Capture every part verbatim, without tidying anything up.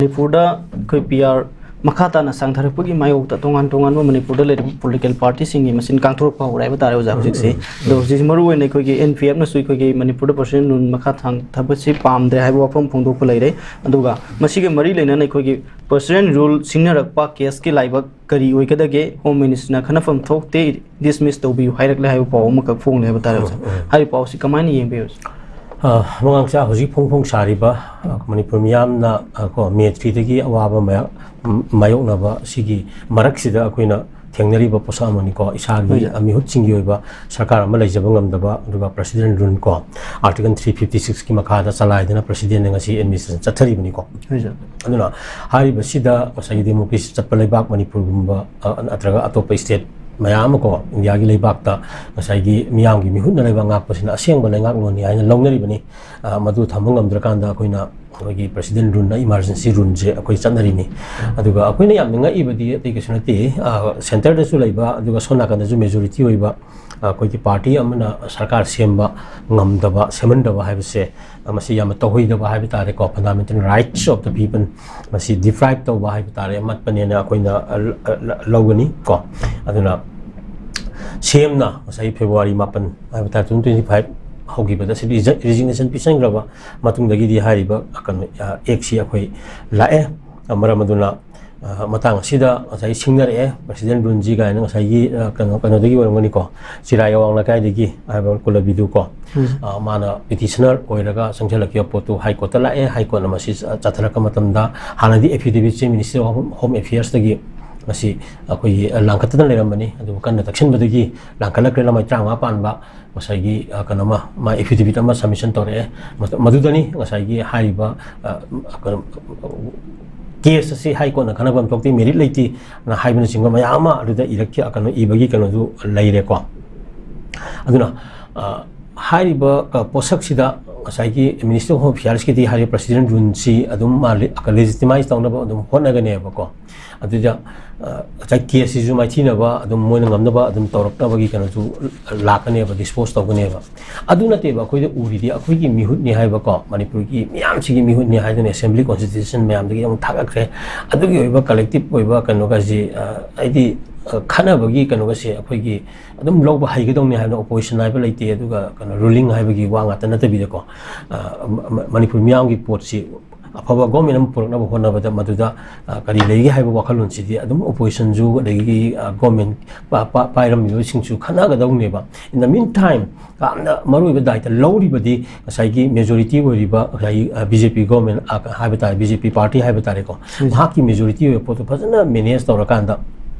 ꯃꯅꯤꯄꯨꯔꯗ ꯑꯩꯈꯣꯏ P R ꯃꯈꯥ ꯇꯥꯅ ꯆꯥꯡꯊꯔꯛꯄꯒꯤ ꯃꯥꯌꯣꯛꯇ ꯇꯣꯉꯥꯟ ꯇꯣꯉꯥꯟꯕ ꯃꯅꯤꯄꯨꯔꯗ ꯂꯩꯔꯤꯕ ꯄꯣꯂꯤꯇꯤꯀꯦꯜ ꯄꯥꯔꯇꯤꯁꯤꯡꯒꯤ ꯃꯁꯤꯡ ꯀꯥꯡꯊꯣꯔꯛꯄ ꯍꯧꯔꯦ ꯍꯥꯏꯕ ꯇꯥꯔꯦ ꯑꯣꯖꯥ ꯍꯧꯖꯤꯛꯁꯤ꯫ ꯑꯗꯣ ꯍꯧꯖꯤꯛ ꯃꯔꯨ ꯑꯣꯏꯅ ꯑꯩꯈꯣꯏꯒꯤ ꯑꯦꯟ ꯄꯤ ꯑꯦꯐꯅꯁꯨ ꯑꯩꯈꯣꯏꯒꯤ ꯃꯅꯤꯄꯨꯔꯗ ꯄ꯭ꯔꯁꯤꯗꯦꯟ ꯔꯨꯜ ꯃꯈꯥ ꯊꯥꯡ-, ꯊꯕꯁꯤ ꯄꯥꯝꯗ꯭ꯔꯦ ꯍꯥꯏꯕ ꯋꯥꯐꯝ ꯐꯣꯡꯗꯣꯛꯄ ꯂꯩꯔꯦ꯫ ꯑꯗꯨꯒ ꯃꯁꯤꯒ ꯃꯔꯤ ꯂꯩꯅꯅ ꯑꯩꯈꯣꯏꯒꯤ ꯄ꯭ꯔꯁꯤꯗꯦꯟ ꯔꯨꯜ ꯁꯤꯡꯅꯔꯛꯄ ꯀꯦꯁꯀꯤ ꯂꯥꯏꯕꯛ ꯀꯔꯤ ꯑꯣꯏꯒꯗꯒꯦ? ꯍꯣꯝ ꯃꯤꯅꯤꯁꯇ꯭ꯔꯤꯅ ꯈꯟꯅꯐꯝ ꯊꯣꯛꯇꯦ, ꯗꯤꯁꯃꯤꯁ ꯇꯧꯕꯤꯌꯨ ꯍꯥꯏꯔꯛꯂꯦ ꯍꯥꯏꯕ ꯄꯥꯎ ꯑꯃꯈꯛ ꯐꯣꯡꯂꯦ ꯍꯥꯏꯕ ꯇꯥꯔꯦ ꯑꯣꯖꯥ꯫ ꯎꯝ, ꯎꯝ꯫ ꯍꯥꯏꯔꯤꯕ ꯄꯥꯎꯁꯤ ꯀꯃꯥꯏꯅ ꯌꯦꯡꯕꯤꯕꯁꯤ? ꯑ, ꯃꯉꯥꯡꯆꯥ, ꯍꯧꯖꯤꯛ ꯐꯣꯡ ꯐꯣꯡ ꯁꯥꯔꯤꯕ, ꯑ, ꯃꯅꯤꯄꯨꯔ ꯃꯤꯌꯥꯝꯅ, ꯑ, ꯀꯣ, ꯃꯦ ꯊ꯭ꯔꯤꯗꯒꯤ ꯑꯋꯥꯕ ꯃꯌꯥ-, ꯃꯥꯌꯣꯛꯅꯕ ꯁꯤꯒꯤ ꯃꯔꯛꯁꯤꯗ ꯑꯩꯈꯣꯏꯅ ꯊꯦꯡꯅꯔꯤꯕ ꯄꯣꯠꯁꯛ ꯑꯃꯅꯤꯀꯣ꯫ ꯏꯁꯥꯒꯤ ꯍꯣꯏ꯫ ꯃꯤꯍꯨꯠꯁꯤꯡꯒꯤ ꯑꯣꯏꯕ ꯁꯔꯀꯥꯔ ꯑꯃ ꯂꯩꯖꯕ ꯉꯝꯗꯕ, ꯑꯗꯨꯒ ꯄ꯭ꯔꯁꯤꯗꯦꯟ ꯔꯨꯜ ꯀꯣ, ꯑꯥꯔꯇꯤꯀꯜ ꯊ꯭ꯔꯤ ꯐꯤꯐꯇꯤ ꯁꯤꯛꯁꯀꯤ ꯃꯈꯥꯗ ꯆꯂꯥꯏꯗꯅ ꯄ꯭ꯔꯁꯤꯗꯦꯟꯅ ꯉꯁꯤ ꯑꯦꯗꯃꯤꯅꯤꯁꯇ꯭ꯔꯦꯁꯟ ꯆꯠꯊꯔꯤꯕꯅꯤꯀꯣ꯫ ꯍꯣꯏ, ꯁꯥꯔ꯫ ꯑꯗꯨꯅ ꯍꯥꯏꯔꯤꯕꯁꯤꯗ ꯉꯁꯥꯏꯒꯤ ꯗꯦꯃꯣꯀ꯭ꯔꯦꯁꯤ ꯆꯠꯄ ꯂꯩꯕꯥꯛ ꯃꯅꯤꯄꯨꯔꯒꯨꯝꯕ, ꯑ, ꯅꯠꯇ꯭ꯔꯒ ꯑꯇꯣꯞꯄ ꯁ꯭ꯇꯦꯠ ꯃꯌꯥꯝ ꯑꯃ ꯀꯣ, ꯏꯟꯗꯤꯌꯥꯒꯤ ꯂꯩꯕꯥꯛꯇ ꯉꯁꯥꯏꯒꯤ ꯃꯤꯌꯥꯝꯒꯤ ꯃꯤꯍꯨꯠꯅ ꯂꯩꯕꯥꯛ ꯉꯥꯛꯄꯁꯤꯅ ꯑꯁꯦꯡꯕ ꯂꯩꯉꯥꯛꯂꯣꯟꯅꯤ ꯍꯥꯏꯅ ꯂꯧꯅꯔꯤꯕꯅꯤ꯫ ꯑ, ꯃꯗꯨ ꯊꯝꯕ ꯉꯝꯗ꯭ꯔꯀꯥꯟꯗ ꯑꯩꯈꯣꯏꯅ ꯑꯩꯈꯣꯏꯒꯤ ꯄ꯭ꯔꯁꯤꯗꯦꯟ ꯔꯨꯜꯅ, ꯏꯃꯥꯔꯖꯦꯟꯁꯤ ꯔꯨꯜꯁꯦ ꯑꯩꯈꯣꯏ ꯆꯠꯅꯔꯤꯅꯤ꯫ ꯑꯗꯨꯒ ꯑꯩꯈꯣꯏꯅ ꯌꯥꯝꯅ ꯉꯛꯏꯕꯗꯤ ꯑꯇꯩ ꯀꯩꯁꯨ ꯅꯠꯇꯦ, ꯑ, ꯁꯦꯟꯇꯔꯗꯁꯨ ꯂꯩꯕ, ꯑꯗꯨꯒ ꯁꯣꯝ ꯅꯥꯀꯟꯗꯁꯨ ꯃꯦꯖꯣꯔꯤꯇꯤ ꯑꯣꯏꯕ, ꯑ, ꯑꯩꯈꯣꯏꯒꯤ ꯄꯥꯔꯇꯤ ꯑꯃꯅ ꯁꯔꯀꯥꯔ ꯁꯦꯝꯕ ꯉꯝꯗꯕ, ꯁꯦꯝꯍꯟꯗꯕ ꯍꯥꯏꯕꯁꯦ, ꯑ, ꯃꯁꯤ ꯌꯥꯝꯅ ꯇꯧꯍꯩꯗꯕ ꯍꯥꯏꯕ ꯇꯥꯔꯦꯀꯣ, fundamental rights of the people ꯃꯁꯤ deprive ꯇꯧꯕ ꯍꯥꯏꯕ ꯇꯥꯔꯦ, ꯃꯠꯄꯅꯦꯅ ꯑꯩꯈꯣꯏꯅ, ꯑ, ꯂ-, ꯂ-, ꯂꯧꯒꯅꯤ ꯀꯣ꯫ ꯑꯗꯨꯅ ꯁꯦꯝꯅ ꯉꯁꯥꯏ ꯐꯦꯕ꯭ꯔꯨꯋꯥꯔꯤ ꯃꯥꯄꯟ ꯍꯥꯏꯕ ꯇꯥꯔꯦ, ꯇꯨ ꯊꯥꯎꯖꯟ ꯇ꯭ꯋꯦꯟꯇꯤ ꯐꯥꯏꯚ ꯍꯧꯈꯤꯕꯗ ꯁꯤ ꯔꯤꯖ-, ꯔꯤꯖꯤꯒꯅꯦꯁꯟ ꯄꯤꯁꯟꯈ꯭ꯔꯕ ꯃꯇꯨꯡꯗꯒꯤꯗꯤ ꯍꯥꯏꯔꯤꯕ ꯀꯩꯅꯣ, ꯑ, ꯑꯦꯛꯁꯤ ꯑꯩꯈꯣꯏ ꯂꯥꯛꯑꯦ꯫ ꯑ, ꯃꯔꯝ ꯑꯗꯨꯅ, ꯑ, ꯃꯇꯥꯡ ꯑꯁꯤꯗ ꯉꯁꯥꯏ ꯁꯤꯡꯅꯔꯛꯑꯦ, ꯄ꯭ꯔꯁꯤꯗꯦꯟ ꯔꯨꯜꯁꯤ ꯀꯥꯏꯅ ꯉꯁꯥꯏꯒꯤ, ꯑ, ꯀꯩꯅꯣ, ꯀꯩꯅꯣꯗꯒꯤ ꯑꯣꯏꯔꯝꯒꯅꯤꯀꯣ, ꯆꯤꯔꯥꯏ ꯑꯋꯥꯡ ꯂꯩꯀꯥꯏꯗꯒꯤ ꯍꯥꯏꯕ ꯀꯨꯂꯕꯤꯗꯨ ꯀꯣ꯫ ꯎꯝ꯫ ꯑ, ꯃꯥꯅ ꯄꯤꯇꯤꯁꯅꯔ ꯑꯣꯏꯔꯒ ꯆꯪꯁꯤꯜꯂꯛꯈꯤꯕ ꯄꯣꯠꯇꯨ ꯍꯥꯏ ꯀꯣꯔꯠꯇ ꯂꯥꯛꯑꯦ꯫ ꯍꯥꯏ ꯀꯣꯔꯠꯅ ꯃꯁꯤ ꯆ-, ꯆꯠꯊꯔꯛꯄ ꯃꯇꯝꯗ ꯍꯥꯟꯅꯗꯤ ꯑꯦꯐꯤꯗꯦꯕꯤꯠꯁꯤ ꯃꯤꯅꯤꯁꯇ꯭ꯔꯤ ꯑꯣꯐ ꯍꯣꯝ ꯑꯦꯐꯤꯌꯔꯁꯇꯒꯤ ꯃꯁꯤ ꯑꯩꯈꯣꯏꯒꯤ, ꯑ, ꯂꯥꯡꯈꯠꯇꯅ ꯂꯩꯔꯝꯕꯅꯤ, ꯑꯗꯨꯕꯨ ꯀꯟꯅ ꯇꯛꯁꯤꯟꯕꯗꯒꯤ ꯂꯥꯡꯈꯠꯂꯛꯈ꯭ꯔꯦ꯫ ꯂꯃꯥꯏ ꯇꯔꯥꯃꯉꯥ ꯄꯥꯟꯕ ꯉꯁꯥꯏꯒꯤ, ꯑ, ꯀꯩꯅꯣꯃ, ꯃꯥ ꯑꯦꯐꯤꯗꯦꯕꯤꯠ ꯑꯃ ꯁꯕꯃꯤꯁꯟ ꯇꯧꯔꯛꯑꯦ꯫ ꯃꯗꯨ-, ꯃꯗꯨꯗꯅꯤ ꯉꯁꯥꯏꯒꯤ ꯍꯥꯏꯔꯤꯕ, ꯑ, ꯀꯩꯅꯣ, ꯀꯦꯁ ꯑꯁꯤ ꯍꯥꯏ ꯀꯣꯔꯠꯅ ꯈꯟꯅꯐꯝ ꯊꯣꯛꯇꯦ, ꯃꯦꯔꯤꯠ ꯂꯩꯇꯦꯅ ꯍꯥꯏꯕꯅꯆꯤꯡꯕ ꯃꯌꯥꯝ ꯑꯃ ꯑꯗꯨꯗ ꯏꯔꯛꯈꯤ, ꯀꯩꯅꯣ, ꯏꯕꯒꯤ ꯀꯩꯅꯣꯗꯨ ꯂꯩꯔꯦꯀꯣ꯫ ꯑꯗꯨꯅ, ꯑ, ꯍꯥꯏꯔꯤꯕ, ꯑ, ꯄꯣꯠꯁꯛꯁꯤꯗ ꯉꯁꯥꯏꯒꯤ Ministry of Home Affairsꯀꯤꯗꯤ ꯍꯥꯏꯔꯤꯕ President Ruleꯁꯤ ꯑꯗꯨꯝ ꯃꯥ legitimize ꯇꯧꯅꯕ ꯑꯗꯨꯝ ꯍꯣꯠꯅꯒꯅꯦꯕꯀꯣ꯫ ꯑꯗꯨꯗ, ꯑ, ꯉꯁꯥꯏ caseꯁꯤꯁꯨ ꯃꯥꯏꯊꯤꯅꯕ ꯑꯗꯨꯝ ꯃꯣꯏꯅ ꯉꯝꯅꯕ ꯑꯗꯨꯝ ꯇꯧꯔꯛꯅꯕꯒꯤ ꯀꯩꯅꯣꯁꯨ ꯂꯥꯛꯀꯅꯦꯕ, dispose ꯇꯧꯒꯅꯦꯕ꯫ ꯑꯗꯨ ꯅꯠꯇꯦꯕ ꯑꯩꯈꯣꯏꯗ ꯎꯔꯤꯗꯤ, ꯑꯩꯈꯣꯏꯒꯤ ꯃꯤꯍꯨꯠꯅꯤ ꯍꯥꯏꯕꯀꯣ, ꯃꯅꯤꯄꯨꯔꯒꯤ ꯃꯤꯌꯥꯝꯁꯤꯒꯤ ꯃꯤꯍꯨꯠꯅꯤ ꯍꯥꯏꯗꯨꯅ Assembly Constitution ꯃꯌꯥꯝꯗꯒꯤ ꯑꯃꯨꯛ ꯊꯥꯒꯠꯈ꯭ꯔꯦ꯫ ꯑꯗꯨꯒꯤ ꯑꯣꯏꯕ collective ꯑꯣꯏꯕ ꯀꯩꯅꯣꯒꯁꯤ, ꯑ, ꯍꯥꯏꯗꯤ, ꯑ, ꯈꯟꯅꯕꯒꯤ ꯀꯩꯅꯣꯒꯁꯦ ꯑꯩꯈꯣꯏꯒꯤ ꯑꯗꯨꯝ ꯂꯧꯕ ꯍꯩꯒꯗꯧꯅꯤ ꯍꯥꯏꯕꯅ opposition ꯍꯥꯏꯕ ꯂꯩꯇꯦ꯫ ꯑꯗꯨꯒ ꯀꯩꯅꯣ, ruling ꯍꯥꯏꯕꯒꯤ ꯋꯥ ꯉꯥꯛꯇ ꯅꯠꯇꯕꯤꯗꯀꯣ, ꯑ, ꯃ-, ꯃ-, ꯃꯅꯤꯄꯨꯔ ꯃꯤꯌꯥꯝꯒꯤ ꯄꯣꯠꯁꯤ ꯑꯐꯕ government ꯑꯃ ꯄꯨꯔꯛꯅꯕ ꯍꯣꯠꯅꯕꯗ ꯃꯗꯨꯗ, ꯑ, ꯀꯔꯤ ꯂꯩꯒꯦ ꯍꯥꯏꯕ ꯋꯥꯈꯜꯂꯣꯟꯁꯤꯗꯤ ꯑꯗꯨꯝ oppositionꯁꯨ, ꯑꯗꯒꯤ, ꯑ, government ꯄ-, ꯄ-, ꯄꯥꯏꯔꯝꯃꯤꯕꯁꯤꯡꯁꯨ ꯈꯟꯅꯒꯗꯧꯅꯦꯕ꯫ In the meantime, ꯌꯥꯝꯅ ꯃꯔꯨꯑꯣꯏꯕ ꯗꯥꯏꯇ ꯂꯧꯔꯤꯕꯗꯤ ꯉꯁꯥꯏꯒꯤ majority ꯑꯣꯏꯔꯤꯕ ꯉꯁꯥꯏꯒꯤ, ꯑ, BJP government, ꯑ, ꯍꯥꯏꯕ ꯇꯥꯔꯦ, BJP party ꯍꯥꯏꯕ ꯇꯥꯔꯦꯀꯣ, ꯃꯍꯥꯛꯀꯤ majority ꯑꯣꯏꯕ ꯄꯣꯠꯇꯣ ꯐꯖꯅ manage ꯇꯧꯔꯀꯥꯟꯗ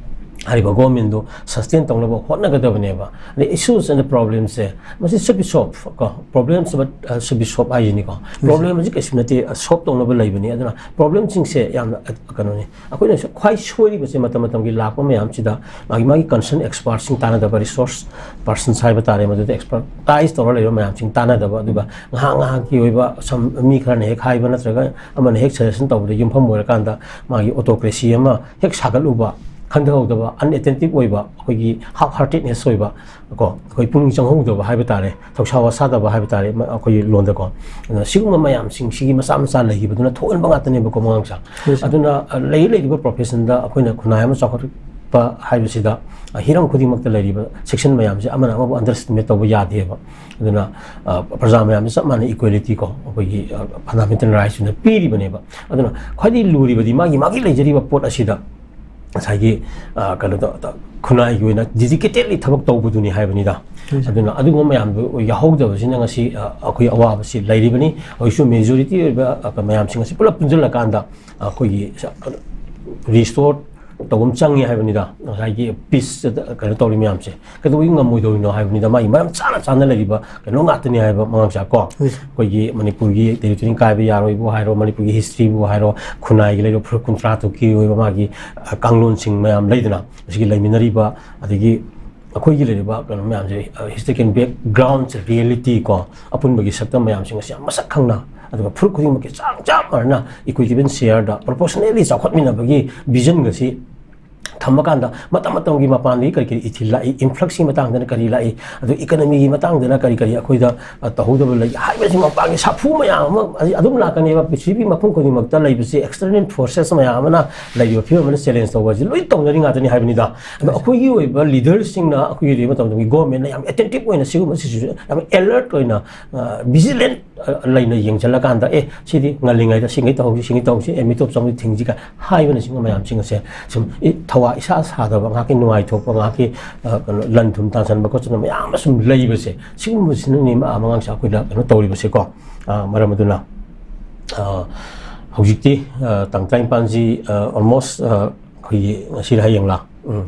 ꯍꯥꯏꯔꯤꯕ governmentꯗꯣ sustain ꯇꯧꯅꯕ ꯍꯣꯠꯅꯒꯗꯕꯅꯦꯕ꯫ ꯑꯗꯩ issues and problemsꯁꯦ ꯃꯁꯤ should be solved ꯀꯣ, problems, ꯑ, should be solved ꯍꯥꯏꯁꯤꯅꯤꯀꯣ꯫ Problem ꯑꯁꯤ ꯀꯩꯁꯨ ꯅꯠꯇꯦ, ꯑ, solve ꯇꯧꯅꯕ ꯂꯩꯕꯅꯤ꯫ ꯑꯗꯨꯅ problemꯁꯤꯡꯁꯦ ꯌꯥꯝꯅ, ꯑ, ꯀꯩꯅꯣꯅꯤ꯫ ꯑꯩꯈꯣꯏꯅ ꯈ꯭ꯋꯥꯏ ꯁꯣꯏꯔꯤꯕꯁꯦ ꯃꯇꯝ ꯃꯇꯝꯒꯤ ꯂꯥꯛꯄ ꯃꯌꯥꯝꯁꯤꯗ ꯃꯥꯒꯤ, ꯃꯥꯒꯤ concern expertꯁꯤꯡ ꯇꯥꯟꯅꯗꯕ, resource persons ꯍꯥꯏꯕ ꯇꯥꯔꯦ, ꯃꯗꯨꯗ expertise ꯇꯧꯔ ꯂꯩꯕ ꯃꯌꯥꯝꯁꯤꯡ ꯇꯥꯟꯅꯗꯕ, ꯑꯗꯨꯒ ꯉꯥꯏꯍꯥꯛ ꯉꯥꯏꯍꯥꯛꯀꯤ ꯑꯣꯏꯕ ꯁꯝ, ꯃꯤ ꯈꯔꯅ ꯍꯦꯛ ꯍꯥꯏꯕ ꯅꯠꯇ꯭ꯔꯒ ꯑꯃꯅ ꯍꯦꯛ suggestion ꯇꯧꯕꯗ ꯌꯨꯝꯐꯝ ꯑꯣꯏꯔꯀꯥꯟꯗ ꯃꯥꯒꯤ autocracy ꯑꯃ ꯍꯦꯛ ꯁꯥꯒꯠꯂꯨꯕ, ꯈꯟꯊꯍꯧꯗꯕ, unattentive ꯑꯣꯏꯕ, ꯑꯩꯈꯣꯏꯒꯤ half heartedness ꯑꯣꯏꯕ ꯀꯣ, ꯑꯩꯈꯣꯏ ꯄꯨꯛꯅꯤꯡ ꯆꯪꯍꯧꯗꯕ ꯍꯥꯏꯕ ꯇꯥꯔꯦ, ꯊꯧꯁꯥ ꯋꯥꯁꯥꯗꯕ ꯍꯥꯏꯕ ꯇꯥꯔꯦ, ꯃ-, ꯑꯩꯈꯣꯏꯒꯤ ꯂꯣꯟꯗꯀꯣ꯫ ꯑꯗꯨꯅ ꯁꯤꯒꯨꯝꯕ ꯃꯌꯥꯝꯁꯤꯡꯁꯤꯒꯤ ꯃꯆꯥ ꯃꯆꯥ ꯂꯩꯈꯤꯕꯗꯨꯅ ꯊꯣꯛꯍꯟꯕ ꯉꯥꯛꯇꯅꯦꯕꯀꯣ, ꯃꯉꯥꯡꯁꯥ꯫ Yes, sir. ꯑꯗꯨꯅ, ꯑ, ꯂꯩꯔꯤ ꯂꯩꯔꯤꯕ professionꯗ ꯑꯩꯈꯣꯏꯅ ꯈꯨꯟꯅꯥꯏ ꯑꯃ ꯆꯥꯎꯈꯠꯄ ꯍꯥꯏꯕꯁꯤꯗ, ꯑ, ꯍꯤꯔꯝ ꯈꯨꯗꯤꯡꯃꯛꯇ ꯂꯩꯔꯤꯕ section ꯃꯌꯥꯝꯁꯦ ꯑꯃꯅ ꯑꯃꯕꯨ underestimate ꯇꯧꯕ ꯌꯥꯗꯦꯕ꯫ ꯑꯗꯨꯅ, ꯑ, ꯄ꯭ꯔꯖꯥ ꯃꯌꯥꯝꯁꯦ ꯆꯞ ꯃꯥꯟꯅꯩ, equality ꯀꯣ, ꯑꯩꯈꯣꯏꯒꯤ, ꯑ, fundamental rightsꯇꯨꯅ ꯄꯤꯔꯤꯕꯅꯦꯕ꯫ ꯑꯗꯨꯅ ꯈ꯭ꯋꯥꯏꯗꯒꯤ ꯂꯨꯔꯤꯕꯗꯤ ꯃꯥꯒꯤ, ꯃꯥꯒꯤ ꯂꯩꯖꯔꯤꯕ ꯄꯣꯠ ꯑꯁꯤꯗ ꯉꯁꯥꯏꯒꯤ, ꯑ, ꯀꯩꯅꯣꯗ, ꯈꯨꯟꯅꯥꯏꯒꯤ ꯑꯣꯏꯅ dedicatedly ꯊꯕꯛ ꯇꯧꯕꯗꯨꯅꯤ ꯍꯥꯏꯕꯅꯤꯗ꯫ ꯍꯣꯏ, ꯁꯥꯔ꯫ ꯑꯗꯨꯅ ꯑꯗꯨꯒꯨꯝꯕ ꯃꯌꯥꯝꯗꯨ ꯌꯥꯎꯍꯧꯗꯕꯁꯤꯅ ꯉꯁꯤ, ꯑ, ꯑꯩꯈꯣꯏ ꯑꯋꯥꯕꯁꯤ ꯂꯩꯔꯤꯕꯅꯤ꯫ ꯍꯧꯖꯤꯛꯁꯨ majority ꯑꯣꯏꯕ, ꯑ, ꯃꯌꯥꯝꯁꯤꯡ ꯑꯁꯤ ꯄꯨꯂꯞ ꯄꯨꯟꯁꯤꯜꯂꯀꯥꯟꯗ ꯑꯩꯈꯣꯏꯒꯤ ꯁ-, restore ꯇꯧꯕ ꯑꯃ ꯆꯪꯉꯤ ꯍꯥꯏꯕꯅꯤꯗ, ꯉꯁꯥꯏꯒꯤ peace ꯀꯩꯅꯣ ꯇꯧꯔꯤ ꯃꯌꯥꯝꯁꯦ꯫ ꯀꯩꯗꯧꯕꯒꯤ ꯉꯝꯃꯣꯏꯗꯧꯔꯤꯅꯣ ꯍꯥꯏꯕꯅꯤꯗ, ꯃꯥꯒꯤ ꯃꯔꯝ ꯆꯥꯅ ꯆꯥꯅ ꯂꯩꯔꯤꯕ ꯀꯩꯅꯣ ꯉꯥꯛꯇꯅꯤ ꯍꯥꯏꯕ, ꯃꯉꯥꯡꯁꯥ ꯀꯣ꯫ ꯍꯣꯏ, ꯁꯥꯔ꯫ ꯑꯩꯈꯣꯏꯒꯤ ꯃꯅꯤꯄꯨꯔꯒꯤ territory ꯀꯥꯏꯕ ꯌꯥꯔꯣꯏꯕꯨ ꯍꯥꯏꯔꯣ, ꯃꯅꯤꯄꯨꯔꯒꯤ historyꯕꯨ ꯍꯥꯏꯔꯣ, ꯈꯨꯟꯅꯥꯏꯒꯤ ꯂꯩꯔꯤꯕ ꯐꯨꯔꯨꯞ ꯀꯨꯟꯊ꯭ꯔꯥ ꯇꯔꯨꯛꯀꯤ ꯑꯣꯏꯕ ꯃꯥꯒꯤ, ꯑ, ꯀꯥꯡꯂꯣꯟꯁꯤꯡ ꯃꯌꯥꯝ ꯂꯩꯗꯅ, ꯃꯁꯤꯒꯤ ꯂꯩꯃꯤꯟꯅꯔꯤꯕ, ꯑꯗꯒꯤ ꯑꯩꯈꯣꯏꯒꯤ ꯂꯩꯔꯤꯕ ꯀꯩꯅꯣ ꯃꯌꯥꯝꯁꯦ, ꯍꯤꯁꯇꯣꯔꯤꯀꯦꯜ ꯕꯦꯛꯒ꯭ꯔꯥꯎꯟꯁꯦ, ꯔꯤꯌꯦꯂꯤꯇꯤ ꯀꯣ, ꯑꯄꯨꯟꯕꯒꯤ ꯁꯛꯇꯝ ꯃꯌꯥꯝꯁꯤꯡ ꯑꯁꯤ ꯌꯥꯝ ꯃꯁꯛ ꯈꯪꯅ, ꯑꯗꯨꯒ ꯐꯨꯔꯨꯞ ꯈꯨꯗꯤꯡꯃꯛꯀꯤ ꯆꯥꯡ ꯆꯞ ꯃꯥꯟꯅꯅ ꯏꯀ꯭ꯋꯤꯇꯦꯕꯜ ꯁꯤꯌꯔꯗ ꯄ꯭ꯔꯣꯄꯣꯔꯁꯅꯦꯂꯤ ꯆꯥꯎꯈꯠꯃꯤꯟꯅꯕꯒꯤ ꯚꯤꯖꯟꯒꯁꯤ ꯊꯝꯃꯀꯥꯟꯗ, ꯃꯇꯝ ꯃꯇꯝꯒꯤ ꯃꯄꯥꯟꯗꯒꯤ ꯀꯔꯤ ꯀꯔꯤ ꯏꯊꯤꯜ ꯂꯥꯛꯏ, ꯏꯟꯐ꯭ꯂꯛꯁꯀꯤ ꯃꯇꯥꯡꯗꯅ ꯀꯔꯤ ꯂꯥꯛꯏ, ꯑꯗꯨ ꯏꯀꯅꯃꯤꯒꯤ ꯃꯇꯥꯡꯗꯅ ꯀꯔꯤ ꯀꯔꯤ ꯑꯩꯈꯣꯏꯗ, ꯑ, ꯇꯧꯍꯧꯗꯕ ꯂꯩ ꯍꯥꯏꯕꯁꯤ, ꯃꯄꯥꯟꯒꯤ ꯁꯥꯐꯨ ꯃꯌꯥꯝ ꯑꯃ ꯑꯗꯨꯝ ꯂꯥꯛꯀꯅꯦꯕ꯫ ꯄ꯭ꯔꯤꯊꯤꯕꯤ ꯃꯐꯝ ꯈꯨꯗꯤꯡꯃꯛꯇ ꯂꯩꯕꯁꯤ ꯑꯦꯛꯁꯇꯔꯅꯦꯜ ꯐꯣꯔꯁꯦꯁ ꯃꯌꯥꯝ ꯑꯃꯅ ꯂꯩꯔꯤꯕ ꯐꯤꯕꯝ ꯑꯃꯅ ꯆꯦꯂꯦꯟꯖ ꯇꯧꯕ ꯍꯥꯏꯁꯤ ꯂꯣꯏ ꯇꯧꯅꯔꯤ ꯉꯥꯛꯇꯅꯤ ꯍꯥꯏꯕꯅꯤꯗ꯫ ꯑꯗꯣ ꯑꯩꯈꯣꯏꯒꯤ ꯑꯣꯏꯕ ꯂꯤꯗꯔꯁꯤꯡꯅ, ꯑꯩꯈꯣꯏꯒꯤ ꯂꯩꯔꯤꯕ ꯃꯇꯝꯗ ꯒꯣꯔꯃꯦꯟꯅ ꯌꯥꯝ ꯑꯦꯇꯦꯟꯇꯤꯞ ꯑꯣꯏꯅ ꯁꯤꯒꯨꯝꯕ ꯁꯤꯆꯨꯋꯦꯁꯟ, ꯌꯥꯝ ꯑꯦꯂꯔꯠ ꯑꯣꯏꯅ, ꯑ, ꯚꯤꯖꯤꯂꯦꯟ, ꯑ, ꯂꯩꯅ ꯌꯦꯡꯁꯤꯜꯂꯀꯥꯟꯗ, "ꯑꯦ, ꯁꯤꯗꯤ ꯉꯜꯂꯤꯉꯩꯗ ꯁꯤꯉꯩ ꯇꯧꯍꯧꯁꯤ, ꯁꯤꯉꯩ ꯇꯧꯍꯧꯁꯤ, ꯑꯦ, ꯃꯤꯇꯣꯞ ꯆꯪꯕꯗꯤ ꯊꯤꯡꯁꯤ" ꯀꯥꯏ ꯍꯥꯏꯕꯅꯆꯤꯡꯕ ꯃꯌꯥꯝꯁꯤꯡ ꯑꯁꯦ ꯁꯨꯝ ꯏ-, ꯊꯋꯥ ꯏꯁꯥ ꯁꯥꯗꯕ, ꯉꯥꯏꯍꯥꯛꯀꯤ ꯅꯨꯡꯉꯥꯏꯊꯣꯛꯄ, ꯉꯥꯏꯍꯥꯛꯀꯤ, ꯑ, ꯀꯩꯅꯣ, ꯂꯟ ꯊꯨꯝ ꯇꯥꯟꯁꯤꯟꯕ ꯈꯣꯠꯆꯟꯕ ꯃꯌꯥꯝ ꯑꯃ ꯁꯨꯝ ꯂꯩꯕꯁꯦ, ꯁꯤꯒꯨꯝꯕꯁꯤꯅꯅꯦ ꯃ-, ꯃꯉꯥꯡꯁꯦ ꯑꯩꯈꯣꯏꯗ ꯀꯩꯅꯣ ꯇꯧꯔꯤꯕꯁꯦꯀꯣ꯫ ꯑ, ꯃꯔꯝ ꯑꯗꯨꯅ, ꯑ, ꯍꯧꯖꯤꯛꯇꯤ, ꯑ, ꯇꯥꯡ ꯇꯔꯥꯅꯤꯄꯥꯟꯁꯤ, ꯑ, ꯑꯣꯜꯃꯣꯁ, ꯑ, ꯑꯩꯈꯣꯏꯒꯤ ꯉꯁꯤꯔ ꯍꯌꯦꯡꯂꯥ? ꯎꯝ꯫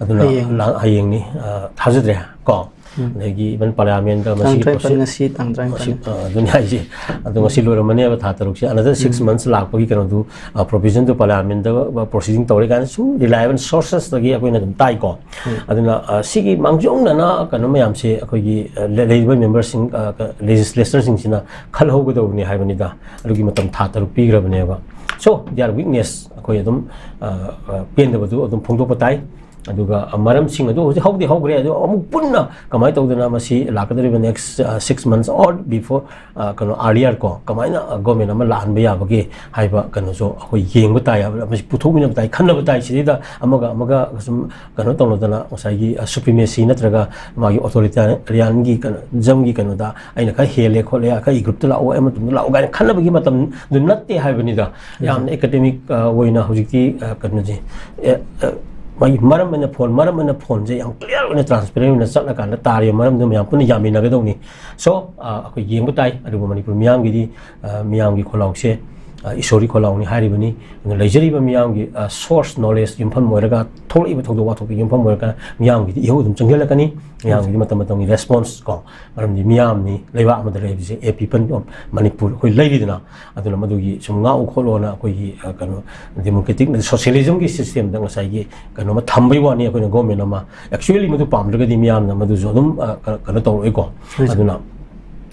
ꯑꯗꯨꯅ ꯍꯌꯦꯡ꯫ ꯂꯥ-, ꯍꯌꯦꯡꯅꯤ, ꯑ, ꯊꯥꯖꯗ꯭ꯔꯦ ꯀꯣ꯫ ꯎꯝ꯫ ꯑꯗꯒꯤ ꯏꯚꯟ ꯄꯥꯔꯂꯤꯌꯥꯃꯦꯟꯗ ꯇꯥꯡ ꯃꯁꯤꯒꯤ ꯇꯔꯥꯅꯤꯄꯥꯟ ꯄ꯭ꯔꯣꯁꯤ-, ꯉꯁꯤ ꯇꯥꯡ ꯇꯔꯥꯅꯤꯄꯥꯟ꯫ ꯃꯁꯤ, ꯑ, ꯑꯗꯨꯅꯤ ꯍꯥꯏꯁꯦ꯫ ꯑꯗꯣ ꯉꯁꯤ ꯂꯣꯏꯔꯝꯃꯅꯦꯕ, ꯊꯥ ꯇꯔꯨꯛꯁꯦ꯫ Another six ꯎꯝ꯫ Months ꯂꯥꯛꯄꯒꯤ ꯀꯩꯅꯣꯗꯨ, ꯑ, ꯄ꯭ꯔꯣꯚꯤꯖꯟꯗꯨ ꯄꯥꯔꯂꯤꯌꯥꯃꯦꯟꯗ, ꯑ, ꯄ꯭ꯔꯣꯁꯤꯗꯤꯡ ꯇꯧꯔꯦ ꯀꯥꯏꯅ ꯁꯨꯝ ꯔꯤꯂꯥꯏꯑꯦꯕꯜ ꯁꯣꯔꯁꯦꯁꯇꯒꯤ ꯑꯩꯈꯣꯏꯅ ꯑꯗꯨꯝ ꯇꯥꯏꯀꯣ꯫ ꯎꯝ꯫ ꯑꯗꯨꯅ, ꯑ, ꯁꯤꯒꯤ ꯃꯥꯡꯖꯧꯅꯅ ꯀꯩꯅꯣ ꯃꯌꯥꯝꯁꯦ ꯑꯩꯈꯣꯏꯒꯤ, ꯑ, ꯂꯦ-, ꯂꯩꯔꯤꯕ ꯃꯦꯝꯕꯔꯁꯤꯡ, ꯑ, ꯀ-, ꯂꯦꯖꯤꯁꯂꯦꯆꯔꯁꯤꯡꯁꯤꯅ ꯈꯜꯍꯧꯒꯗꯧꯕꯅꯤ ꯍꯥꯏꯕꯅꯤꯗ꯫ ꯑꯗꯨꯒꯤ ꯃꯇꯝ ꯊꯥ ꯇꯔꯨꯛ ꯄꯤꯈ꯭ꯔꯕꯅꯦꯕ꯫ So, their weakness ꯑꯩꯈꯣꯏ ꯑꯗꯨꯝ, ꯑ, ꯑ, ꯄꯦꯟꯗꯕꯗꯨ ꯑꯗꯨꯝ ꯐꯣꯡꯗꯣꯛꯄ ꯇꯥꯏ꯫ ꯑꯗꯨꯒ, ꯑ, ꯃꯔꯝꯁꯤꯡ ꯑꯗꯨ ꯍꯧꯖꯤꯛ ꯍꯧꯗꯤ ꯍꯧꯈ꯭ꯔꯦ, ꯑꯗꯨ ꯑꯃꯨꯛ ꯄꯨꯟꯅ ꯀꯃꯥꯏꯅ ꯇꯧꯗꯅ ꯃꯁꯤ ꯂꯥꯛꯀꯗꯧꯔꯤꯕ next, ꯑ, six months or before, ꯑ, ꯀꯩꯅꯣ, earlier ꯀꯣ, ꯀꯃꯥꯏꯅ, ꯑ, ꯒꯣꯔꯃꯦꯟ ꯑꯃ ꯂꯥꯛꯍꯟꯕ ꯌꯥꯕꯒꯦ ꯍꯥꯏꯕ ꯀꯩꯅꯣꯁꯨ ꯑꯩꯈꯣꯏ ꯌꯦꯡꯕ ꯇꯥꯏ ꯍꯥꯏꯕ, ꯃꯁꯤ ꯄꯨꯊꯣꯛꯃꯤꯟꯅꯕ ꯇꯥꯏ, ꯈꯟꯅꯕ ꯇꯥꯏ꯫ ꯁꯤꯗꯩꯗ ꯑꯃꯒ ꯑꯃꯒ ꯁꯨꯝ ꯀꯩꯅꯣ ꯇꯧꯅꯗꯅ ꯉꯁꯥꯏꯒꯤ, ꯑ, supremacy ꯅꯠꯇ꯭ꯔꯒ ꯃꯥꯒꯤ authoritarian ꯀꯩꯅꯣ, ꯖꯝꯒꯤ ꯀꯩꯅꯣꯗ ꯑꯩꯅ ꯈꯔ ꯍꯦꯜꯂꯦ ꯈꯣꯠꯂꯦ, ꯑꯩꯈꯣꯏꯒꯤ ꯒ꯭ꯔꯨꯞꯇ ꯂꯥꯛꯑꯣ, ꯑꯩ ꯃꯇꯨꯡꯗ ꯂꯥꯛꯑꯣ ꯀꯥꯏꯅ ꯈꯟꯅꯕꯒꯤ ꯃꯇꯝꯗꯨ ꯅꯠꯇꯦ ꯍꯥꯏꯕꯅꯤꯗ꯫ ꯌꯥꯝꯅ ꯑꯦꯀꯥꯗꯦꯃꯤꯛ, ꯑ, ꯑꯣꯏꯅ ꯍꯧꯖꯤꯛꯇꯤ, ꯑ, ꯀꯩꯅꯣꯁꯦ, ꯑꯦ, ꯑ, ꯃꯥꯒꯤ ꯃꯔꯝ ꯑꯣꯏꯅ ꯐꯣꯟ, ꯃꯔꯝ ꯑꯣꯏꯅ ꯐꯣꯟꯁꯦ ꯌꯥꯝ ꯀ꯭ꯂꯤꯌꯥꯔ ꯑꯣꯏꯅ, ꯇ꯭ꯔꯥꯟꯁꯄꯦꯔꯦꯟ ꯑꯣꯏꯅ ꯆꯠꯂꯀꯥꯟꯗ ꯇꯥꯔꯤꯕ ꯃꯔꯝꯗꯨ ꯃꯌꯥꯝ ꯄꯨꯟꯅ ꯌꯥꯃꯤꯟꯅꯒꯗꯧꯅꯤ꯫ So, ꯑ, ꯑꯩꯈꯣꯏ ꯌꯦꯡꯕ ꯇꯥꯏ, ꯑꯗꯨꯕꯨ ꯃꯅꯤꯄꯨꯔ ꯃꯤꯌꯥꯝꯒꯤꯗꯤ, ꯑ, ꯃꯤꯌꯥꯝꯒꯤ ꯈꯣꯜꯂꯥꯎꯁꯦ ꯑ, ꯏꯁꯣꯔꯤ ꯈꯣꯜꯂꯥꯎꯅꯤ ꯍꯥꯏꯔꯤꯕꯅꯤ꯫ ꯑꯗꯨꯅ ꯂꯩꯖꯔꯤꯕ ꯃꯤꯌꯥꯝꯒꯤ, ꯑ, source knowledge ꯌꯨꯝꯐꯝ ꯑꯣꯏꯔꯒ, ꯊꯣꯛꯂꯛꯏꯕ ꯊꯧꯗꯣꯛ ꯋꯥꯊꯣꯛꯇ ꯌꯨꯝꯐꯝ ꯑꯣꯏꯔꯒ ꯃꯤꯌꯥꯝꯒꯤꯗꯤ ꯏꯍꯧ ꯑꯗꯨꯝ ꯆꯪꯁꯤꯜꯂꯛꯀꯅꯤ꯫ ꯃꯤꯌꯥꯝꯒꯤꯗꯤ ꯃꯇꯝ ꯃꯇꯝꯒꯤ response ꯀꯣ, ꯃꯔꯝꯗꯤ ꯃꯤꯌꯥꯝꯅꯤ ꯂꯩꯕꯥꯛ ꯑꯃꯗ ꯂꯩꯔꯤꯕꯁꯦ, a people of ꯃꯅꯤꯄꯨꯔ ꯑꯩꯈꯣꯏ ꯂꯩꯔꯤꯗꯅ꯫ ꯑꯗꯨꯅ ꯃꯗꯨꯒꯤ ꯁꯨꯝ ꯉꯥꯛꯎ ꯈꯣꯠꯂꯣꯅ ꯑꯩꯈꯣꯏꯒꯤ, ꯑ, ꯀꯩꯅꯣ, democratic socialismꯒꯤ systemꯗ ꯉꯁꯥꯏꯒꯤ ꯀꯩꯅꯣꯃ ꯊꯝꯕꯩ ꯋꯥꯅꯤ꯫ ꯑꯩꯈꯣꯏꯅ government ꯑꯃ actually ꯃꯗꯨ ꯄꯥꯝꯗ꯭ꯔꯒꯗꯤ ꯃꯤꯌꯥꯝꯅ ꯃꯗꯨꯁꯨ ꯑꯗꯨꯝ, ꯑ, ꯀ-, ꯀꯩꯅꯣ ꯇꯧꯔꯛꯑꯣꯏꯀꯣ꯫ ꯑꯗꯨꯅ,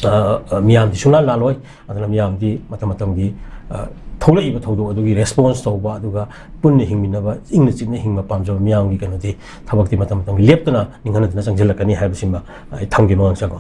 ꯑ, ꯑ, ꯃꯤꯌꯥꯝꯗꯤ ꯁꯨꯡꯂꯥꯟ ꯂꯥꯜꯂꯣꯏ꯫ ꯑꯗꯨꯅ ꯃꯤꯌꯥꯝꯗꯤ ꯃꯇꯝ ꯃꯇꯝꯒꯤ, ꯑ, ꯊꯣꯛꯂꯛꯏꯕ ꯊꯧꯗꯣꯛ ꯑꯗꯨꯒꯤ response ꯇꯧꯕ, ꯑꯗꯨꯒ ꯄꯨꯟꯅ ꯍꯤꯡꯃꯤꯟꯅꯕ, ꯏꯪꯅ ꯆꯤꯛꯅ ꯍꯤꯡꯕ ꯄꯥꯝꯖꯕ ꯃꯤꯌꯥꯝꯒꯤ ꯀꯩꯅꯣꯗꯤ ꯊꯕꯛꯇꯤ ꯃꯇꯝ ꯃꯇꯝꯒꯤ ꯂꯦꯞꯇꯅ ꯅꯤꯡꯍꯟꯅꯗꯅ ꯆꯪꯁꯤꯜꯂꯛꯀꯅꯤ ꯍꯥꯏꯕꯁꯤꯃ ꯑꯩ ꯊꯝꯒꯦ ꯃꯉꯛꯆꯀꯣ꯫